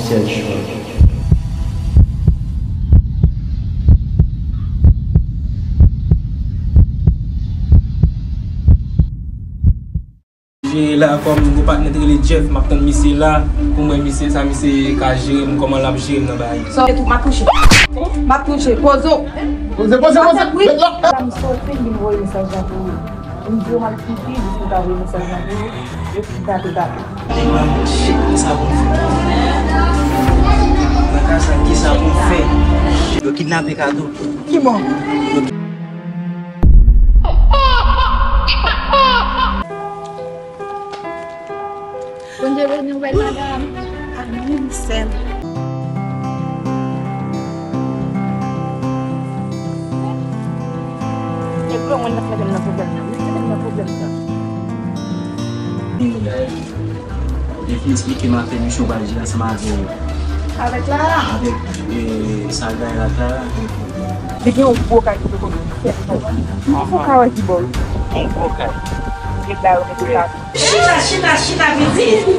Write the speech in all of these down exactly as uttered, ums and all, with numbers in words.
Sèl chwa. Jere la kòm gwo patnè t rele Jeff, m ap tann misye la pou m wè misye sa misye ka jere m, kòman l ap jere m nan bagay. Sa e tout, m ap touche. M ap touche. Poze w. Poze, poze, poze. Met la. La m sòti, m vin voye mesaj la pou ou. M di yo m al kite, jis m ta voye mesaj la pou ou. Yo fin tape, tape. Nèg la manje, kisa pou m fè? Nan ka sa, kisa pou m fè? Yo kidnape Kato. Ki bò? Bondye beni w, bèl madanm. Amèn, sè m. Depi w wè mwen ap mete m nan pwoblèm nan, mete m nan pwoblèm nan. Li fin eksplike m afè misyon w pral jere ansanm avè, avèk Clara? Avèk, e, Saga e Clara. Li gen yon gwo kay ki poko fèt non. Ou ka wè ki bò wi. Yon gwo kay. Gen la yo mete la. Chita, chita, chita, pitit.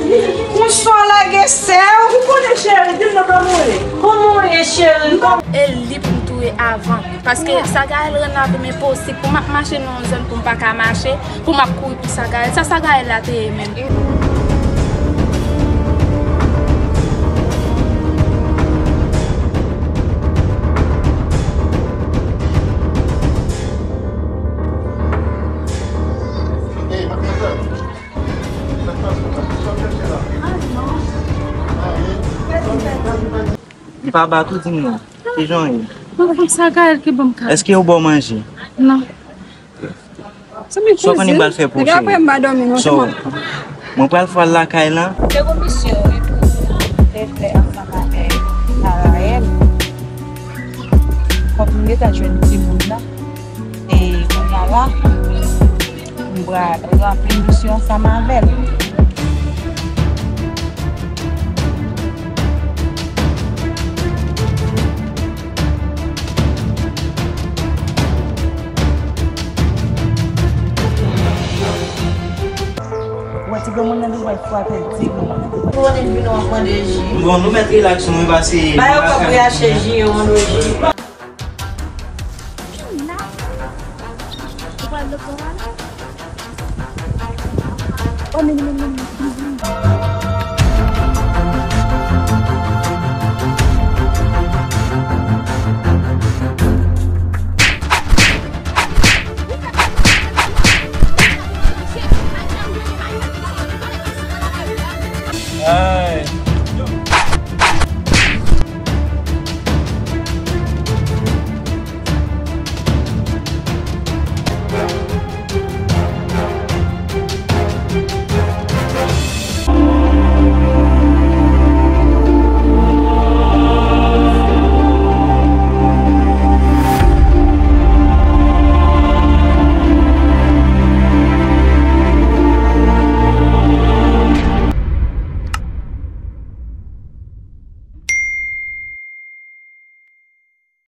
Konsa w lage sè w. Ou konnen, cheri, di m non kòman w ye. Kòman w ye, cheri? E li pou m touye avan. Paske Sagaël rann avè m enposib. Pou m ap mache nan yon zòn pou m pa ka mache, pou m ap kouri pou Sagaël. Sa Sagaël la te ye menm? Li pa bat ou, di m non. Ki jan w ye? Mwen konn Sagaël ki ban m kay. Èske yo ba w manje? Non. Sa w konnen m pral fè pou ou, cheri? So, mwen pral fè l lakay lan. Te gon misyon wi pou te fè ansanm avèk Narael. Kòm m gentan jwenn timoun nan, e kounye a la, m pral ranpli misyon ansanm avè l. Ou wè ti granmoun nan bezwen frape, ti granmoun nan bezwen. Ou konnen vin w ap mande ji. Bon, nou mèt rilaks nou, wi, pase. Ba yo kòb pou y achte ji, yo mande w ji. Ou pral doktora la? Oh, men, men, men, men.